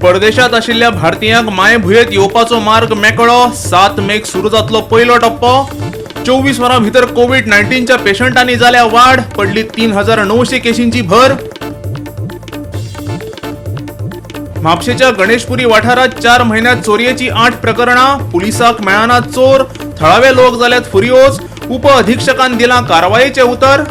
परदेशात आशिल्ल्या भारतीयांक मायभुंयेत येवपाचो मार्ग मेकळो. 7 मेक सुरू जातलो पयलो टप्पो. 24 वरां भितर कोवीड-19च्या पेशंटांनी जाल्या वाड. पडली 3900 केशींची भर. म्हापशेच्या गणेशपुरी वाठारात 4 म्हयन्यांत चोरयेची 8 प्रकरणां. पुलिसाक मेळना चोर. थळावे लोक जाल्यात फुरियोज. उप अधीक्षकान दिलां कारवायेचें उतर.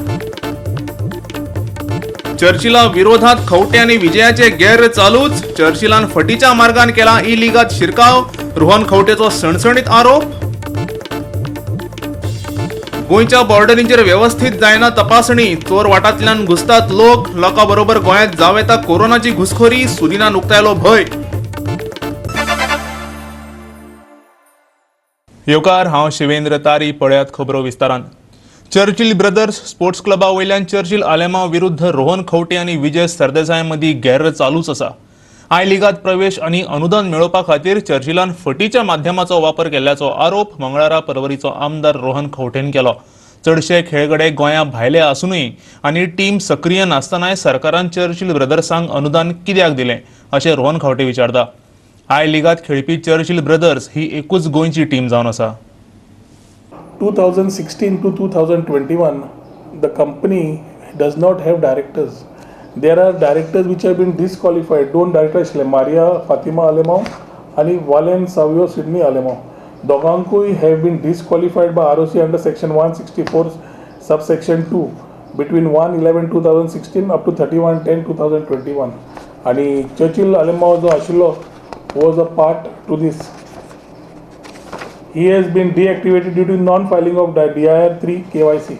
चर्चिला विरोधात खवटे आनी विजयाचे गैर चालूच. चर्चिलान फटीच्या मार्गान केला ई लिगात शिरकाव. रोहन खवटेचो सणसणीत आरोप. गोंयच्या बॉर्डरींचेर वेवस्थीत जायना तपासणी. चोर वाटांतल्यान घुसतात लोक. लोकां बरोबर गोंयांत जावं येता कोरोनाची घुसखोरी. सुदिनान उक्तायलो भंय. येवकार, हांव शिवेंद्र तारी. पळयात खबरो विस्तारान. चर्चिल ब्रदर्स स्पोर्ट्स क्लबा वयल्यान चर्चिल आलेमाव विरुद्ध रोहन खवटे आनी विजय सरदेसाय मदीं गैर चालूच आसा. I लिगात प्रवेश आनी अनुदान मेळोवपा खातीर चर्चिलान फटीच्या माध्यमाचो वापर केल्ल्याचो आरोप मंगळारा परवरीचो आमदार रोहन खवटेन केलो. चडशे खेळगडे गोंया भायले आसूनय आनी टीम सक्रीय नासतनाय सरकारान चर्चिल ब्रदर्सांक अनुदान कित्याक दिलें अशें रोहन खवटे विचारता. I लिगात खेळपी चर्चिल ब्रदर्स ही एकूच गोंयची टीम जावन आसा. 2016 to 2021, the company does not have directors. There are directors which have been disqualified. दोन डायरेक्टर आशिल्ले, मारिया फातिमा आलेमाव आनी वालेन सावियो सिडनी आलेमाव. दोगांकूय have been disqualified by ROC under section 164 subsection 2 between 1/11/2016 up to 31/10/2021. आनी Churchill Alemao जो आशिल्लो was a part to this. He has been deactivated due to non-filing of DIR 3 KYC.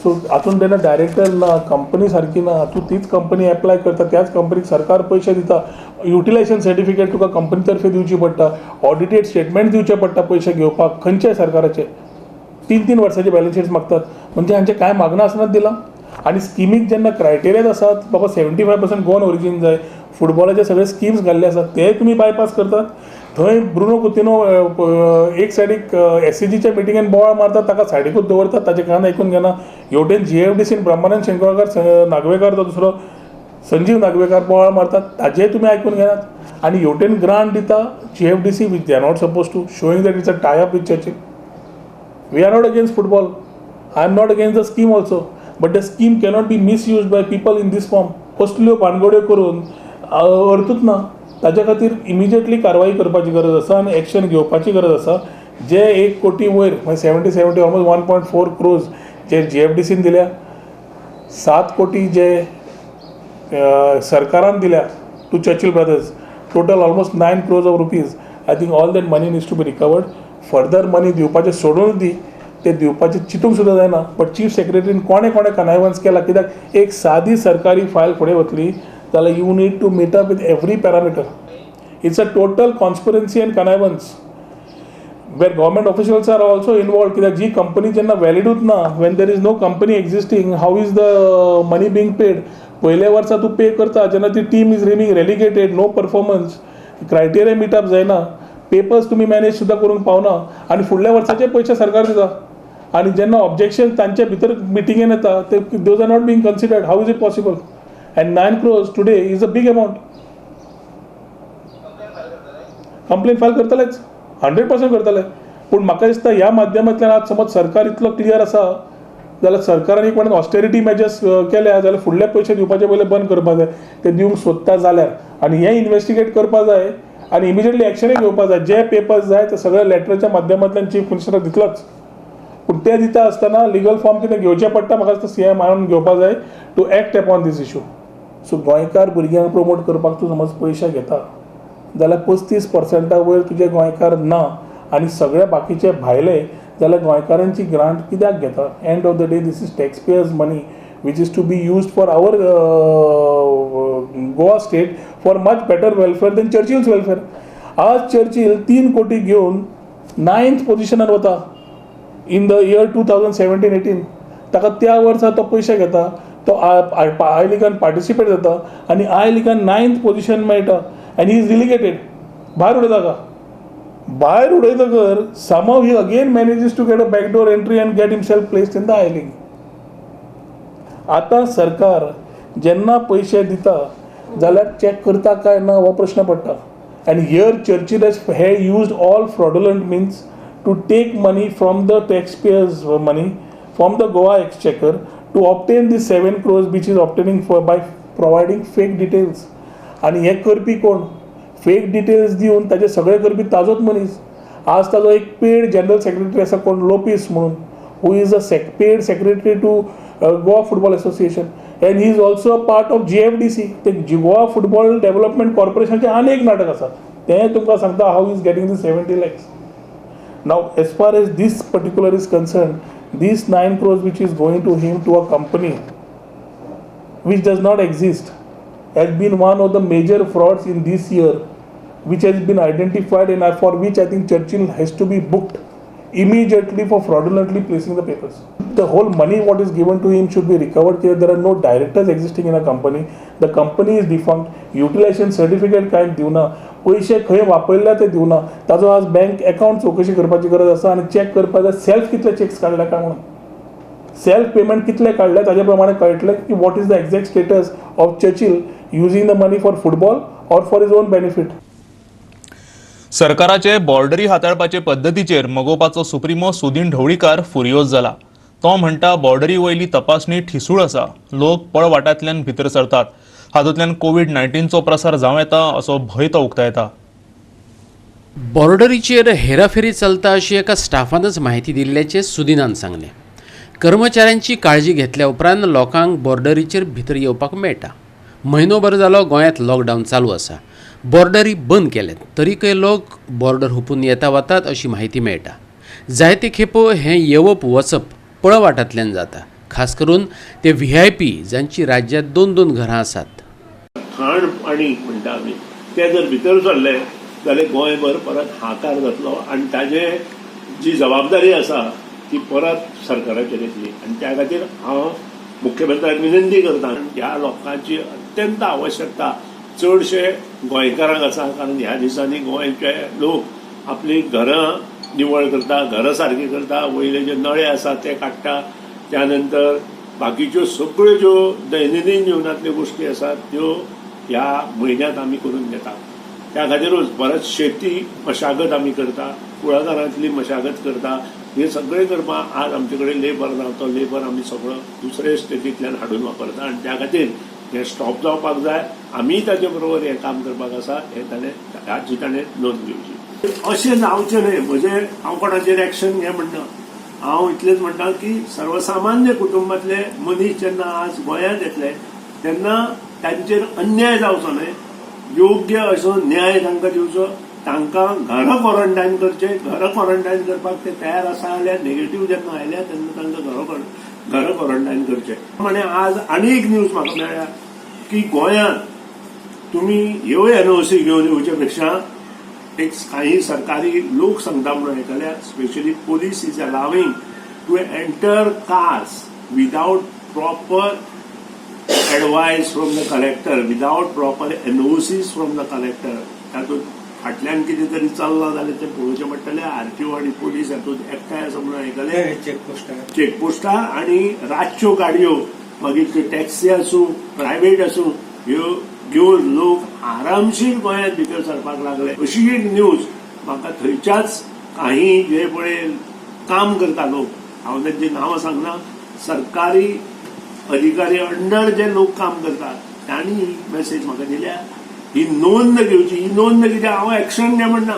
So हातून तेन्ना director ना, company सारकी ना. तूं तीच कंपनी एप्लाय करता, त्याच कंपनीक सरकार पयशे दिता. युटिलायझेशन सर्टिफिकेट तुका कंपनी तर्फे दिवची पडटा, ऑडिटेड स्टेटमेंट दिवचें पडटा पयशे घेवपाक. खंयच्याय सरकाराचे 3-3 वर्साचे बॅलन्स शीट्स मागतात. म्हणजे हांचें कांय मागणं आसना दिलां. आनी स्किमीक जेन्ना क्रायटेरियाज आसात, बाबा 75% गोवन ओरिजीन जाय, फुटबॉलाचे सगळे स्किम्स घाल्ले आसात, ते तुमी बायपास करतात. थंय ब्रुनो कुतिनो एक सायडीक एससीजीच्या मिटिंगेन बोवाळ मारतात, ताका सायडीकूच दवरतात, ताचे कान आयकून घेना. हेवटेन जीएफडीसीन ब्रह्मानंद शेंकळकार नागवेकार, तो दुसरो संजीव नागवेकार बोवाळ मारतात, ताजेय तुमी आयकून घेनात. आनी हेवटेन ग्रांट दिता GFDC which they are not suppose to, showing that it's a tie up with Churchill. We are not against football. I am not against the scheme also, but the scheme cannot be misused by people in this form. कसल्यो भानगड्यो करून अर्थूच ना. ताच्या खातीर immediately कारवाई करपाची गरज आसा आनी एक्शन घेवपाची गरज आसा. जे 1 कोटी वयर म्हणजे 70 ऑलमोस्ट 1.4 क्रोज जे जीएफडीसीन दिल्या, 7 कोटी जे सरकारान दिल्या to Churchill Brothers, total almost 9 crores of rupees. I think all that money needs to be recovered. Further money दिवपाचें सोडून दी, ते दिवपाचें चिंतूंक सुद्दां जायना. बट चीफ सेक्रेटरीन कोणें कोणें कनायवन्स केला, कित्याक एक सादी सरकारी फायल फुडें वतली जाल्यार you need to meet up with every parameter. It's a total conspiracy and connivance where government officials are also involved. कित्याक जी कंपनी जेन्ना व्हॅलिडूच ना, when there is no company existing, how is the money being paid? पयल्या वर्सा तूं pay करता, जेन्ना ती team is remaining relegated, no performance, criteria meet up जायना, पेपर्स तुमी मॅनेज सुद्दां करूंक पावना, आनी फुडल्या वर्साचे पयशे सरकार दिता. आनी जेन्ना ऑब्जेक्शन तांचे भितर मिटिंगेन येता, ते those are not being considered. How is it possible? And 9 crores today is a big amount. Complain file करतलेच, 100% करतले. पूण म्हाका दिसता ह्या माध्यमांतल्यान आज समज सरकार इतलो क्लियर आसा जाल्यार सरकारान एक म्हणून ऑस्टेरिटी मेजर्स केल्या जाल्यार फुडले पयशे दिवपाचे पयले बंद करपा जाय, ते दिवंक सोदता जाल्यार. आनी हें इन्वेस्टिगेट करपा जाय आनी इमिजिएटली एक्शनूय घेवपा जाय. जे पेपर्स जाय ते सगळे लेटराच्या माध्यमांतल्यान चीफ मिनिस्टराक दितलोच. पूण ते दिता आसतना लिगल फॉर्म कितें घेवचें पडटा, म्हाका दिसता सीएम आन घेवपा जाय to act upon this issue. So गोंयकार भुरग्यांक प्रमोट करपाक तूं समज पयशे घेता जाल्यार 35% वयर तुजे गोंयकार ना आनी सगळे बाकीचे भायले, जाल्यार गोंयकारांची ग्रांट कित्याक घेता? End of the day this is tax payers money which is to be used for our Goa state for much better welfare than Churchill's welfare. आज चर्चिल 3 कोटी घेवन 9th पोजिशनार वता in the year 2017-18. ताका त्या वर्सा तो पयशे घेता, तो I लिगान पार्टिसिपेट जाता आनी I लिगान 9th position मेळटा आनी is रिलिगेटेड. भायर उडयता ताका. भायर उडयतकर somehow he again manages to get a backdoor entry and get himself placed in the I League. आतां सरकार जेन्ना पयशे दिता जाल्यार चॅक करता काय ना हो प्रश्न पडटा. And here Churchill has used all fraudulent means to take money from the taxpayers money from the Goa exchequer to obtain the 7 crores which is obtaining for by providing fake details. आनी हे करपी कोण? Fake details दिवन ताजे सगळे करपी ताजोच मनीस. आज ताजो एक पेड जनरल सेक्रेटरी आसा कोण, लोपीस म्हणून, who is a paid secretary to Goa Football Association and he is also a part of GFDC. ते गोवा फुटबॉल डेव्हलपमेंट कॉर्पोरेशनाचें आनी एक नाटक आसा, तें तुमकां सांगता how is getting the 70 lakhs. Now as far as this particular is concern, this 9 crores which is going to him to a company which does not exist has been one of the major frauds in this year, which has been identified and for which I think Churchill has to be booked immediately for fraudulently placing the papers. The whole money what is given to him should be recovered. There are no directors existing in a company. The company is defunct. Utilization certificate कांय दिवना, पयशे खंय वापरल्या ते दिवना, ताजो आज bank account चवकशी करपाची गरज आसा आनी चॅक करपाक जाय सेल्फ कितले चॅक्स काडल्या काय म्हणून, सेल्फ पेमेंट कितले काडले ताजे प्रमाणे कळटलें की what is the exact status of Churchill using the money for football or for his own benefit. सरकाराचे बॉर्डरी हाताळपाचे पद्दतीचेर मगोपाचो सुप्रिमो सुदीन ढवळीकार फुरियोज जाला. तो म्हणटा बॉर्डरी वयली तपासणी ठिसूळ आसा, लोक पळवाटांतल्यान भितर सरतात, हातूंतल्यान कोवीड-19चो प्रसार जावं येता असो भंय तो उक्तायता. बॉर्डरीचेर हेराफेरी चलता अशी एका स्टाफानच म्हायती दिल्ल्याचें सुदिनान सांगलें. कर्मचाऱ्यांची काळजी घेतल्या उपरांत लोकांक बॉर्डरीचेर भितर येवपाक मेळटा. म्हयनोभर जालो गोंयांत लॉकडावन चालू आसा, बॉर्डरी बंद केल्यात तरीकय लोक बॉर्डर हुपून येता वतात अशी म्हायती मेळटा. जायते खेपो हें येवप वचप पळवाटांतल्यान जाता, खास करून ते VIP जांची राज्यांत 2-2 घरां आसात. खाण पाणी म्हणटा आमी ते जर भितर सरले जाल्यार गोंयभर परत हाकार जातलो आनी ताजे जी जबाबदारी आसा ती परत सरकाराचेर येतली. आनी त्या खातीर हांव मुख्यमंत्र्याक विनंती करता, ह्या लोकांची अत्यंत आवश्यकता चडशे गोंयकारांक आसा, कारण ह्या दिसांनी गोंयचे लोक आपली घरां निवळ करता, घरां सारकी करता, वयले जे नळे आसा ते काडटा, त्या नंतर बाकीच्यो सगळ्यो ज्यो दैनंदीन जिवनांतल्यो गोश्टी आसात त्यो ह्या म्हयन्यांत आमी करून घेता. त्या खातीरूच परत शेती मशागत आमी करता, कुळागरांतली मशागत करता, हे सगळें करपाक आज आमचे कडेन लेबर ना, तो लेबर आमी सगळो दुसरे स्टेटींतल्यान हाडून वापरता आनी त्या खातीर हें स्टॉप जावपाक जाय. आमी ताचे बरोबर हें काम करपाक आसा हें ताणें हाची ताणें नोंद घेवची. अशें जावचें न्हय. म्हजें हांव कोणाचेर एक्शन घे म्हणना, हांव इतलेंच म्हणटा की सर्वसामान्य कुटुंबांतले मनीस जेन्ना आज गोंयांत येतले तेन्ना तांचेर अन्याय जावचो न्हय, योग्य असो न्याय तांकां दिवचो. तांकां घरां क्वॉरंटायन करचें, घरां क्वॉरंटायन करपाक ते तयार आसा जाल्यार नेगेटीव जेन्ना आयल्या तेन्ना तांकां घरां क्वॉरंटायन करचें. म्हणे आज आनी एक न्यूज म्हाका मेळ्ळ्या की गोंयांत तुमी ह्यो NOC घेवन येवचे पेक्षा एक काही सरकारी लोक सांगता म्हणून आयकल्या, specially police is allowing to enter cars without proper advice from the collector, without proper NOCs from the collector. तातूंत फाटल्यान कितें तरी चल्लां जाल्यार तें पळोवचें पडटलें. RTO आनी पोलीस हातूंत एकठांय आसा म्हणून आयकलें. चेकपोस्टार आनी रातच्यो गाडयो, मागीर त्यो टॅक्सी आसूं प्रायवेट आसूं, ह्यो घेवन लोक आरामशीर गोंयांत भितर सरपाक लागले. अशी एक न्यूज म्हाका थंयच्याच काही जे पळय काम करता लोक, हांव तांची नांवां सांगना, सरकारी अधिकारी अंडर जे लोक काम करतात तांणी ही मेसेज म्हाका दिल्या. ही नोंद घेवची, ही नोंद कित्याक हांव एक्शन घे म्हणना,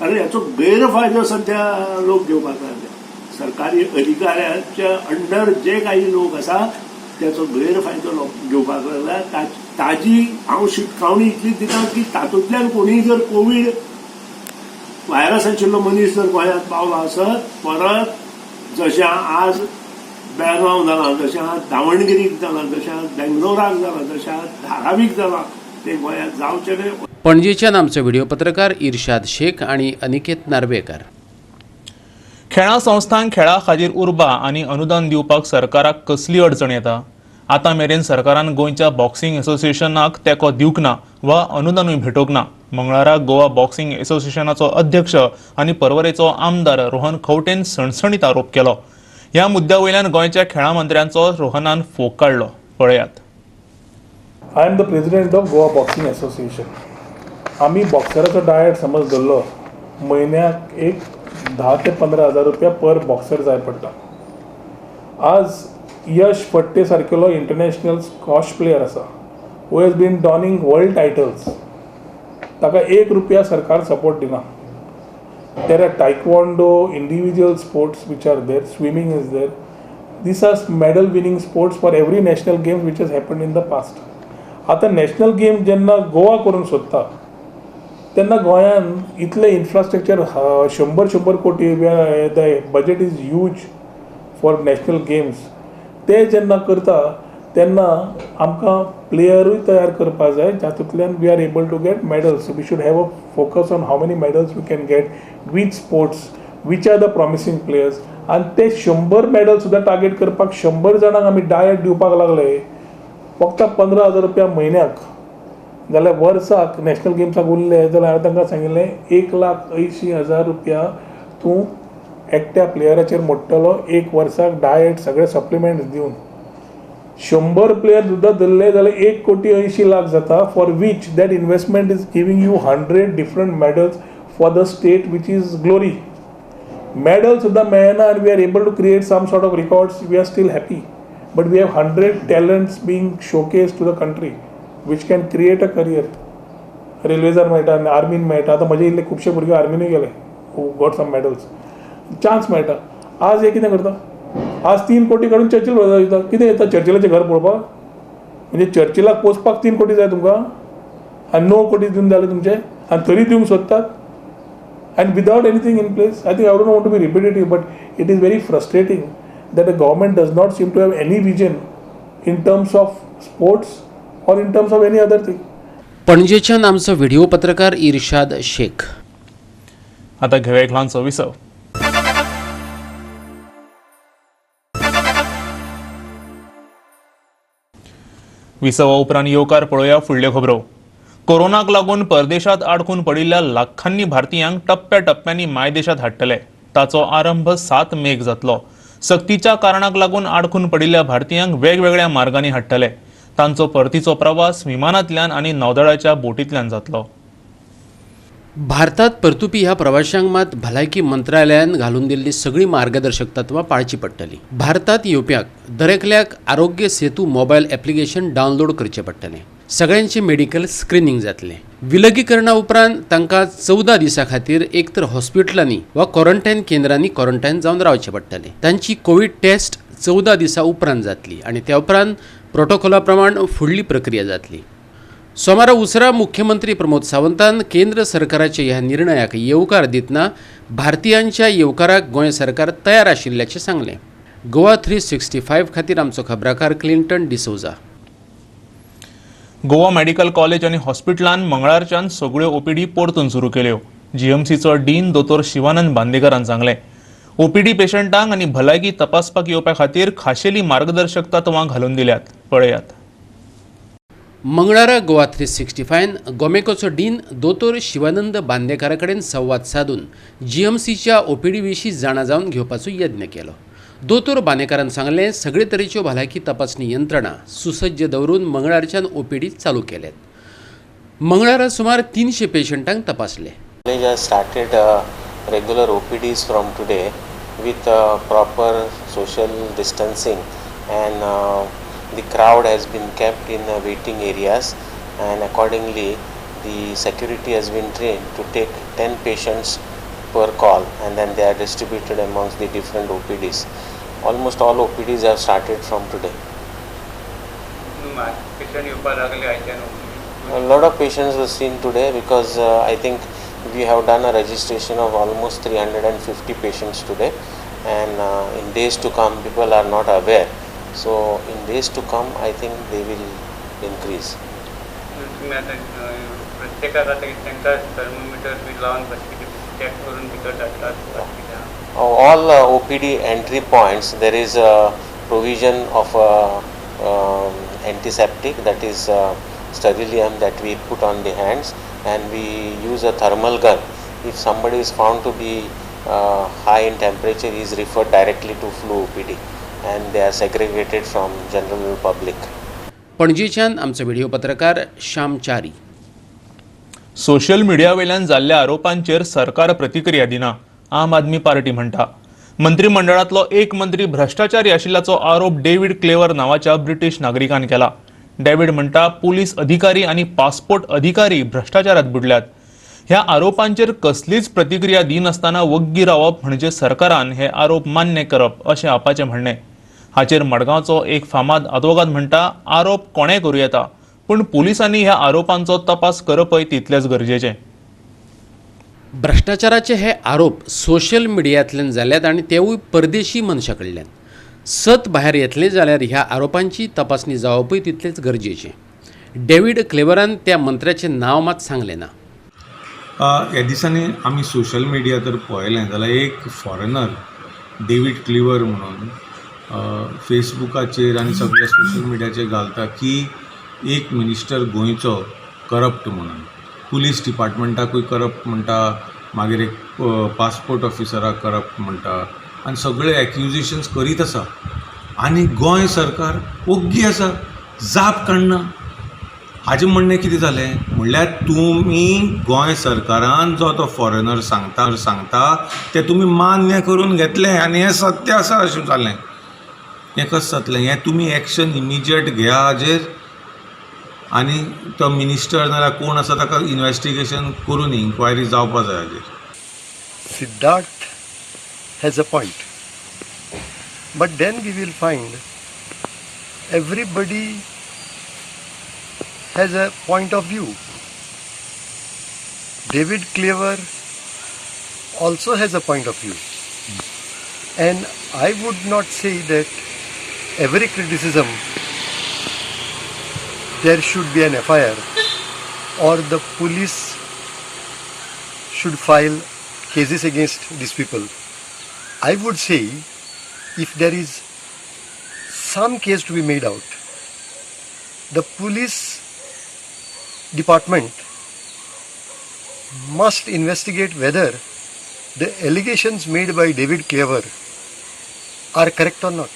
कारण हाचो गैरफायदो सद्या लोक घेवपाक लागले. सरकारी अधिकाऱ्यांच्या अंडर जे काही लोक आसा त्याचो गैरफायदो लोक घेवपाक लागला. ताजी हांव शिटकावणी इतली दिता की तातूंतल्यान कोणीय जर कोवीड व्हायरस आशिल्लो मनीस जर गोंयांत पावला आसत, परत जशें आज बेळगांव जालां, जशें आज दावणगिरीक जालां, जशें आज बेंगलोराक जालां, जशें आज धारावीक जालां, ते गोंयांत जावचें न्हय. पणजेच्यान आमचो व्हिडिओ पत्रकार इर्शाद शेख आनी अनिकेत नार्वेकर. खेळां संस्थांक खेळां खातीर उर्बा आनी अनुदान दिवपाक सरकाराक कसली अडचण येता? आतां मेरेन सरकारान गोंयच्या बॉक्सिंग एसोसिएशनाक तेंको दिवंक ना वा अनुदानूय भेटोवंक ना. मंगळारा गोवा बॉक्सिंग एसोसिएशनाचो अध्यक्ष आनी पर्वरेचो आमदार रोहन खंवटेन सणसणीत आरोप केलो. ह्या मुद्द्या वयल्यान गोंयच्या खेळां मंत्र्यांचो रोहनान फोग काडलो. पळयात. I am the president of Goa Boxing Association. आमी बॉक्सराचो डायट समज धरलो म्हयन्याक एक 10 ते 15 हजार रुपया पर बॉक्सर जाय पडटा. आज यश फट्टे सारकेलो इंटरनॅशनल स्कॉश प्लेयर आसा, who has been donning world titles, ताका 1 रुपया सरकार सपोर्ट दिना. There are taekwondo, individual sports which are there, swimming is there. These are medal winning sports for every national game which has happened in the past. आतां national game जेन्ना गोवा करूंक सोदता तेन्ना गोंयान इतलें इन्फ्रास्ट्रक्चर 100-100 कोटी, the budget is huge for national games. ते जेन्ना करता तेन्ना आमकां प्लेयरूय तयार करपाक जाय जातूंतल्यान we are able to get medals. We should have a focus on how many medals we can get, which sports, which are the promising players. आनी ते 100 मॅडल सुद्दां टार्गेट करपाक 100 जाणांक आमी डायट दिवपाक लागले फक्त 15 हजार रुपया म्हयन्याक, जाल्यार वर्साक नॅशनल गेम्साक उरले जाल्यार हांवें तांकां सांगिल्लें 1,80,000 रुपया तूं एकट्या प्लेयराचेर मोडटलो एक वर्साक डायट सगळे सप्लिमेंट्स दिवन. 100 प्लेयर सुद्दां धरले जाल्यार 1,80,00,000 जाता, for which that investment is giving you 100 different medals for the state which is glory. Medal सुद्दां मेळना आनी we are able to create some sort of records, we are still happy. But we have 100 talents being showcase to the country which can create a career. रेल्वेजार मेळटा, आर्मीन मेळटा. आतां म्हजे इल्ले खुबशे भुरगे आर्मीनूय गेले, who got some medals, chance मेळटा. आज हे कितें करता, आज 3 कोटी काडून चर्चिल ब्रदर्स दिता. कितें येता चर्चिलाचें घर पळोवपाक? म्हणजे चर्चिलाक पोसपाक 3 कोटी जाय तुमकां आनी 9 कोटी दिवन जाले तुमचे आनी तरी दिवंक सोदतात and without anything in place. I think I don't want to be repetitive, but it is very frustrating that the government does not seem to have any vision in terms of sports or in terms of any other thing. पणजेच्यान आमचो video पत्रकार इर्शाद शेख. आता घेऊया एक ल्हानसो विसव. विसवा उपरांत येवकार पळोवया फुडल्यो खबरो. कोरोनाक लागून परदेशांत आडखून पडिल्ल्या लाखांनी भारतीयांक टप्प्या टप्प्यांनी मायदेशांत हाडटले. ताचो आरंभ 7 मेक जातलो. सक्तीच्या कारणाक लागून आडखून पडिल्ल्या भारतीयांक वेगवेगळ्या मार्गांनी हाडटले. तांचो परतीचो प्रवास विमानांतल्यान आनी नौदळाच्या बोटींतल्यान जातलो. भारतात परतुपी ह्या प्रवाशांक मात भलायकी मंत्रालयान घालून दिल्ली सगळी मार्गदर्शक तत्वां पाळची पडटली. भारतात येवप्याक दरेकल्याक Aarogya Setu mobile application download करचें पडटलें. सगळ्यांचें मेडिकल स्क्रिनींग जातलें. विलगीकरणा उपरांत तांकां 14 दिसां खातीर एक तर हॉस्पिटलांनी वा क्वॉरंटायन केंद्रांनी क्वॉरंटायन जावन रावचें पडटलें. तांची कोवीड टेस्ट 14 दिसां उपरांत जातली आनी त्या उपरांत प्रोटोकॉला प्रमाण फुडली प्रक्रिया जातली. सोमारा उसरा मुख्यमंत्री प्रमोद सावंतान केंद्र सरकाराच्या ह्या निर्णयाक येवकार दितना भारतीयांच्या येवकाराक गोंय सरकार तयार आशिल्ल्याचें सांगलें. गोवा 365 खातीर आमचो खबराकार Clinton D'Souza. Goa medical college आनी हॉस्पिटलान मंगळारच्यान सगळ्यो ओपीडी परतून सुरू केल्यो. जीएमसीचो डीन दोतोर शिवानंद बांदेकरान सांगलें, ओपीडी पेशंटांक आनी भलायकी तपासपाक येवपा खातीर खाशेली मार्गदर्शक तत्वां घालून दिल्यात. पळयात. मंगळारा गोवा 365 गोमेकोचो डीन दोतोर शिवानंद बांदेकारा कडेन संवाद सादून जीएमसीच्या ओपीडी विशीं जाणा जावन घेवपाचो यत्न केलो. दोतोर बांदेकारान सांगलें, सगळे तरेच्यो भलायकी तपासणी यंत्रणा सुसज्ज दवरून मंगळारच्यान ओपीडी चालू केल्यात. मंगळारा सुमार 300 पेशंटांक तपासले. Started regular OPDs from today with proper social distancing and the crowd has been kept in waiting areas and accordingly the security has been trained to take 10 patients per call and then they are distributed amongst the different OPDs. Almost all OPDs have started from today. A lot of patients were seen today because I think we have done a registration of almost 350 patients today and in days to come people are not aware. So in days to come I think they will increase. All OPD entry points there is a provision of a antiseptic, that is sterilium that we put on the hands, and we use a thermal gun. If somebody is found to be high in temperature, he is referred directly to flu OPD and they are segregated from general public. पणजेच्यान आमचो video पत्रकार Shyam Chari. Social मिडियावेल्यान जाल्ल्या आरोपांचेर सरकार प्रतिक्रिया दिना. आम Aadmi party म्हणटा मंत्रिमंडळांतलो एक मंत्री भ्रष्टाचारी आशिल्ल्याचो आरोप डेव्हिड क्लेवर नावाच्या ब्रिटीश नागरिकान केला. डेव्हिड म्हणटा पुलीस अधिकारी आनी पासपोर्ट अधिकारी भ्रष्टाचारात बुडल्यात. ह्या आरोपांचेर कसलीच प्रतिक्रिया दिनासतना वग्गी रावप म्हणजे सरकारान हे आरोप मान्य करप अशें आपाचें म्हणणें. हाचेर मडगांवचो एक फामाद आदवोगाद म्हणटा आरोप कोणें करूं येता, पूण पुलिसांनी ह्या आरोपांचो तपास करपय तितलेंच गरजेचें. भ्रष्टाचाराचे हे आरोप सोशल मिडियांतल्यान जाल्यात आनी तेवूय परदेशी मनशा कडल्यान. सत भायर येतलें जाल्यार ह्या आरोपांची तपासणी जावपूय तितलेंच गरजेचें. डेव्हिड क्लेवरान त्या मंत्र्याचें नांव मात सांगलें ना. ह्या दिसांनी आमी सोशल मिडिया तर पळयलें जाल्यार एक फॉरेनर डेव्हिड क्लिवर म्हणून फेसबुकाचेर आनी सगळ्या सोशल मिडियाचेर घालता की एक मिनिस्टर गोंयचो करप्ट म्हणून, पुलीस डिपार्टमेंटाकूय करप्ट म्हणटा, मागीर एक पासपोर्ट ऑफिसराक करप्ट म्हणटा आनी सगळे एक्युजेशन्स करीत आसा. आनी गोंय सरकार ओग्गी आसा, जाप काडना. हाजें म्हणणें कितें जालें म्हणल्यार तुमी गोंय सरकारान जो तो फॉरेनर सांगता सांगता तें तुमी मान्य करून घेतलें आनी हें सत्य आसा अशें जालें. हें कशें जातलें? हें तुमी एक्शन इमिजिएट घेया हाजेर आनी तो मिनिस्टर नाल्यार कोण आसा ताका इन्वेस्टिगेशन करून इन्क्वायरी जावपा जाय हाजेर. Siddharth has a point, but then we will find everybody has a point of view. David Cleaver also has a point of view, and I would not say that every criticism there should be an FIR or the police should file cases against these people. I would say if there is some case to be made out, the police department must investigate whether the allegations made by David Cleaver are correct or not.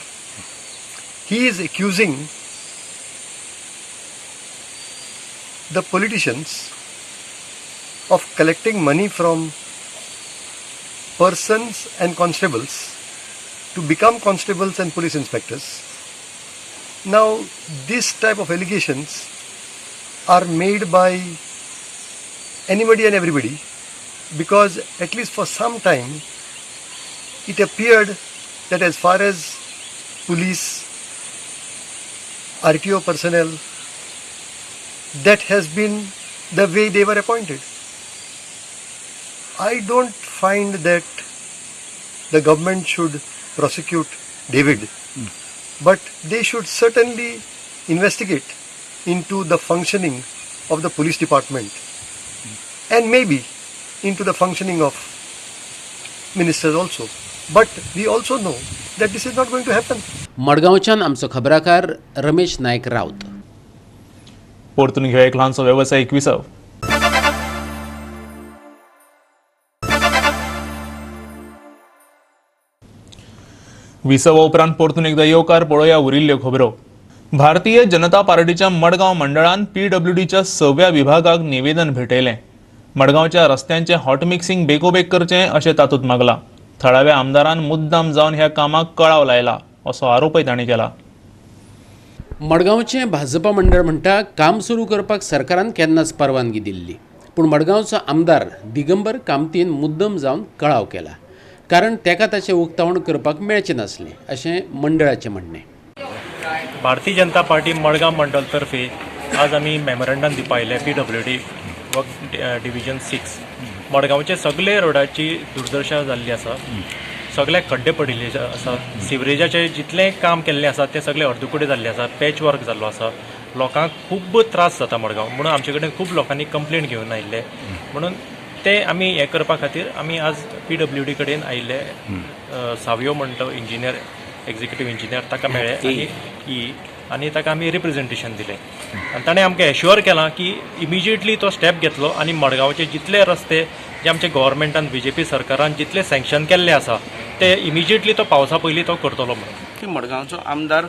He is accusing the politicians of collecting money from persons and constables to become constables and police inspectors. Now, this type of allegations are made by anybody and everybody, because at least for some time it appeared that as far as police, RTO personnel, that has been the way they were appointed. I don't find that the government should prosecute David, but they should certainly investigate into the functioning of the police department and maybe into the functioning of ministers also. But we also know that this is not going to happen. मडगांवच्यान आमचो खबराकार रमेश नायक राऊत. परतून घेवया एक ल्हानसो वेवसायीक विसव. विसवा उपरांत परतून एकदा येवकार पळोवया उरिल्ल्यो खबरो. भारतीय जनता पार्टीच्या मडगांव मंडळान पीडब्ल्यूडीच्या 6व्या विभागाक निवेदन भेटयलें. मडगांवच्या रस्त्यांचें हॉट मिक्सिंग बेगोबेग करचें अशें तातूंत मागलां. थळाव्या आमदारान मुद्दाम जावन ह्या कामाक कळाव लायला असो आरोपय तांणी केला. मडगांवचें भाजपा मंडळ म्हणटा काम सुरू करपाक सरकारान केन्नाच परवानगी दिल्ली, पूण मडगांवचो आमदार दिगंबर कामतीन मुद्दम जावन कळाव केला, कारण ताका ताचें उक्तावण करपाक मेळचें नासलें अशें मंडळाचें म्हणणें. भारतीय जनता पार्टी मडगांव मंडळ तर्फे आज आमी मेमोरंडम दिवपा आयले पीडब्ल्यूडी वर्क डिविजन 6. मडगांवचे सगळे रोडाची दुर्दशा जाल्ली आसा, सगळे खड्डे पडिल्ले आसा, सिवरेजाचें जितलें काम केल्लें आसा तें सगळें अर्दकुटें जाल्लें आसा, पॅच वर्क जाल्लो आसा, लोकांक खूब त्रास जाता मडगांव. म्हणून आमचे कडेन खूब लोकांनी कंप्लेन घेवन आयिल्ले, म्हणून ते आमी हें करपा खातीर आमी आज पीडब्ल्यूडी कडेन आयिल्ले. सावयो म्हणटा इंजिनियर, एग्जिक्युटीव इंजिनियर, ताका मेळ्ळे आनी आनी ताका आमी रिप्रेजेंटेशन दिलें आनी ताणें आमकां एश्योर केलां की इमिजिएटली तो स्टेप घेतलो आनी मडगांवचे जितले रस्ते जे आमचे गव्हर्मेंटान बीजेपी सरकारान जितले सँक्शन केल्ले आसा ते इमिजिएटली तो पावसा पयलीं तो करतलो म्हणून. की मडगांवचो आमदार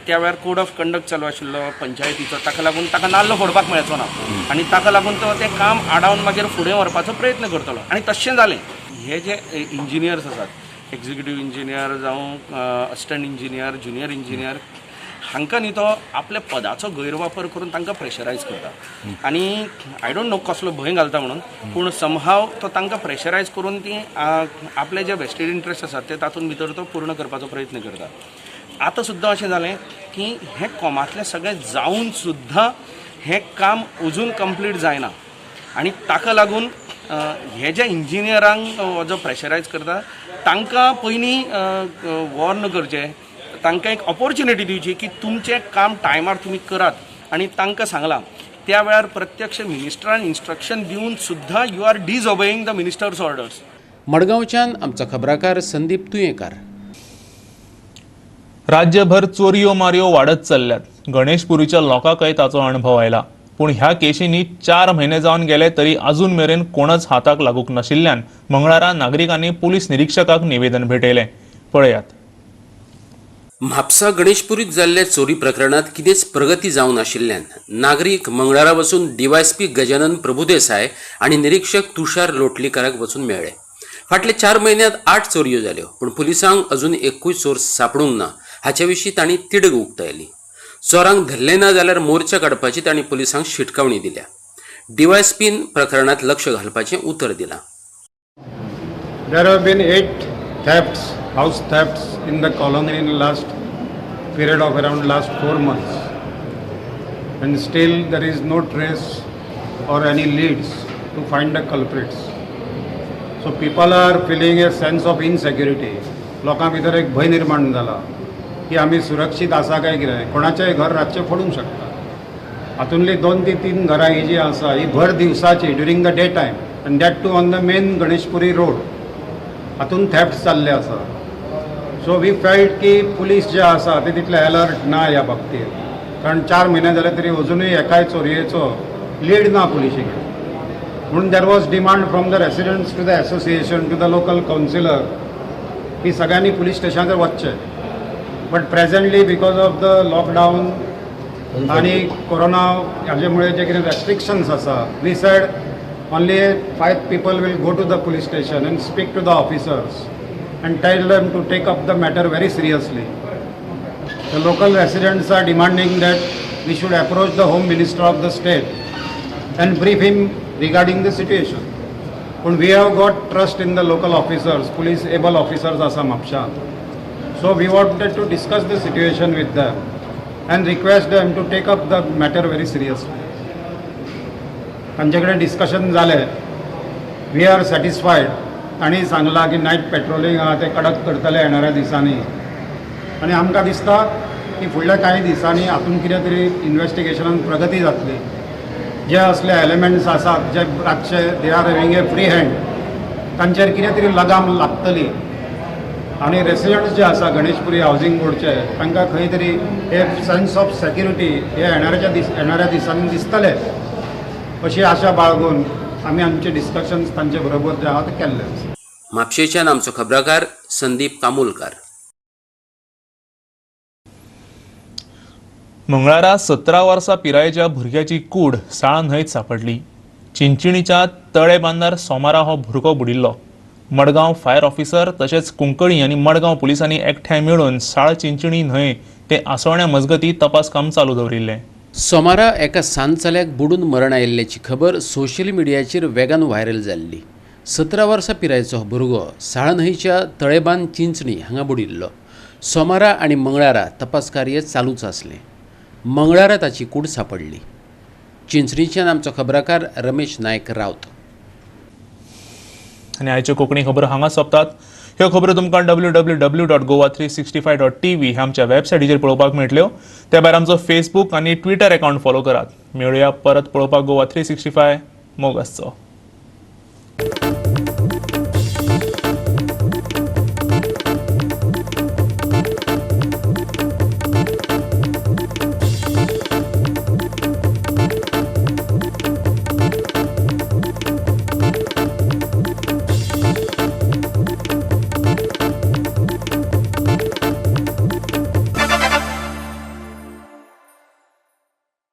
त्या वेळार कोड ऑफ कंडक्ट चालू आशिल्लो पंचायतीचो, ताका लागून ताका नाल्ल फोडपाक मेळचो ना आनी ताका लागून तो तें काम आडावन मागीर फुडें व्हरपाचो प्रयत्न करतलो आनी तशें जालें. हे जे इंजिनियर्स आसात, एक्झिक्युटीव इंजिनियर जावं असिस्टंट इंजिनियर, ज्युनियर इंजिनियर, हांकां न्ही तो आपल्या पदाचो गैरवापर करून तांकां प्रेशरायज करता आनी I don't know कसलो भंय घालता म्हणून, पूण समहाव तो तांकां प्रेशरायज करून ती आपले जे वेस्टेड इंट्रस्ट आसात ते तातूंत भितर तो पूर्ण करपाचो प्रयत्न करता. आतां सुद्दां अशें जालें की हें कोमांतलें सगळें जावन सुद्दां हें काम अजून कंप्लीट जायना आनी ताका लागून हे जे इंजिनियरांक जो प्रेशरायज करता तांकां पयलीं वॉर्न करचें, तांकां एक ऑपॉर्च्युनिटी दिवची की तुमचें काम टायमार तुमी करात आनी तांकां सांगलां त्या वेळार प्रत्यक्ष मिनिस्टरान इन्स्ट्रक्शन दिवन सुद्दां you are disobeying the minister's orders. मडगांवच्यान आमचो खबराकार संदीप तुयेंकार. राज्यभर चोरयो मारयो वाडत चल्ल्यात. गणेशपुरीच्या लोकांकय ताचो अणभव आयला. पूण ह्या केशींनी 4 म्हयने जावन गेले तरी अजून मेरेन कोणच हाताक लागूंक नाशिल्ल्यान मंगळारा नागरिकांनी पुलीस निरीक्षकाक निवेदन भेटयलें. पळयात. म्हापसा गणेशपुरीत जाल्ल्या चोरी प्रकरणात कितेंच प्रगती जावंक नाशिल्ल्यान नागरीक मंगळारा वचून डीवायएसपी गजानन प्रभुदेसाय आनी निरीक्षक तुषार लोटलीकाराक वचून मेळ्ळे. फाटले 4 म्हयन्यांत 8 चोरयो जाल्यो, पूण पुलिसांक अजून एकूय चोर सापडूंक ना हाचे विशीं तांणी तिडक उक्तायली. चोरांक धरले ना जाल्यार मोर्चा काडपाची तांणी पुलिसांक शिटकावणी दिल्या. डीवायएसपीन प्रकरणात लक्ष घालपाचें उतर दिलां. There have been 8 thefts, house thefts in the colony in the last period of around last 4 months, and still there is no trace or any leads to find the culprits. So people are feeling a sense of insecurity. लोकां भितर एक भंय निर्माण जाला की आमी सुरक्षीत आसा काय कितें, कोणाचेय घर रातचें फोडूंक शकता. हातूंतली 2 ते 3 घरां ही जी आसा ही भर दिवसाची during the day time and that too on the main Ganeshpuri road हातूंत थेफ्ट जाल्ले आसा. सो we felt की पुलीस जे आसा ते तितले अलर्ट ना ह्या बाबतीत, कारण 4 म्हयने जाले तरी अजुनूय एकाय चोरयेचो लीड ना पुलिशीक. म्हणून there was demand from the residents to the association to the local councillor की सगळ्यांनी पुलीस स्टेशनाचेर वचचें. But presently because of the lockdown आनी कोरोना हाजे मुळे जे कितें रेस्ट्रिक्शन्स आसा, we said only 5 people will go to the police station and speak to the officers and tell them to take up the matter very seriously. The local residents are demanding that we should approach the Home Minister of the state and brief him regarding the situation. But we have got trust in the local officers, police able officers asa Mapsha. So we wanted to discuss the situation with them and request them to take up the matter very seriously. तांचे कडेन discussion जालें, we are satisfied. तांणी सांगलां की night patrolling आहा तें कडक करतले येणाऱ्या दिसांनी आनी आमकां दिसता की फुडल्या कांय दिसांनी हातूंत कितें तरी इन्वेस्टिगेशनान प्रगती जातली. जे असले एलिमेंट्स आसात जे रातचे they are having a free hand, तांचेर कितें तरी लगाम लागतली आनी रेसिडंट्स जे आसा गणेशपुरी हावजींग बोर्डचे तांकां खंय तरी हे सेन्स ऑफ सेक्युरिटी हे येणाऱ्या दिसांनी दिसतले अशी आशा बाळगून आमी आमचे डिस्कशन्स तांचे बरोबर जे आहा ते केल्ले. म्हापशेच्यान आमचो खबराकार संदीप कामुलकार. मंगळारा 17 वर्सां पिरायेच्या भुरग्याची कूड साळा न्हंयत सांपडली. चिंचिणीच्या तळे बांदार सोमारा हो भुरगो बुडिल्लो. मडगांव फायर ऑफिसर तशेंच कुंकळी आनी मडगांव पुलिसांनी एकठांय मेळून साळ चिंचिणी न्हंय ते आसोण्या मजगती तपास काम चालू दवरिल्लें. सोमारा एका सान चल्याक बुडून मरण आयिल्ल्याची खबर सोशल मिडियाचेर वेगान व्हायरल जाल्ली. 17 वर्सां पिरायेचो हो भुरगो साळ न्हंयच्या तळेबांद चिंचणी हांगा बुडिल्लो. सोमारा आनी मंगळारा तपास कार्य चालूच आसलें. मंगळारा ताची कूड सांपडली. चिंचणीच्यान आमचो खबराकार रमेश नायक रावत. आनी आयच्यो कोंकणी खबर हांगा सोंपतात. ह्यो खबरो तुमकां www.goa365.tv ह्या आमच्या वेबसायटीचेर पळोवपाक मेळटल्यो. त्या भायर आमचो फेसबूक आनी ट्विटर अकाउंट फॉलो करात. मेळुया परत पळोवपाक गोवा 365. मोग आसचो.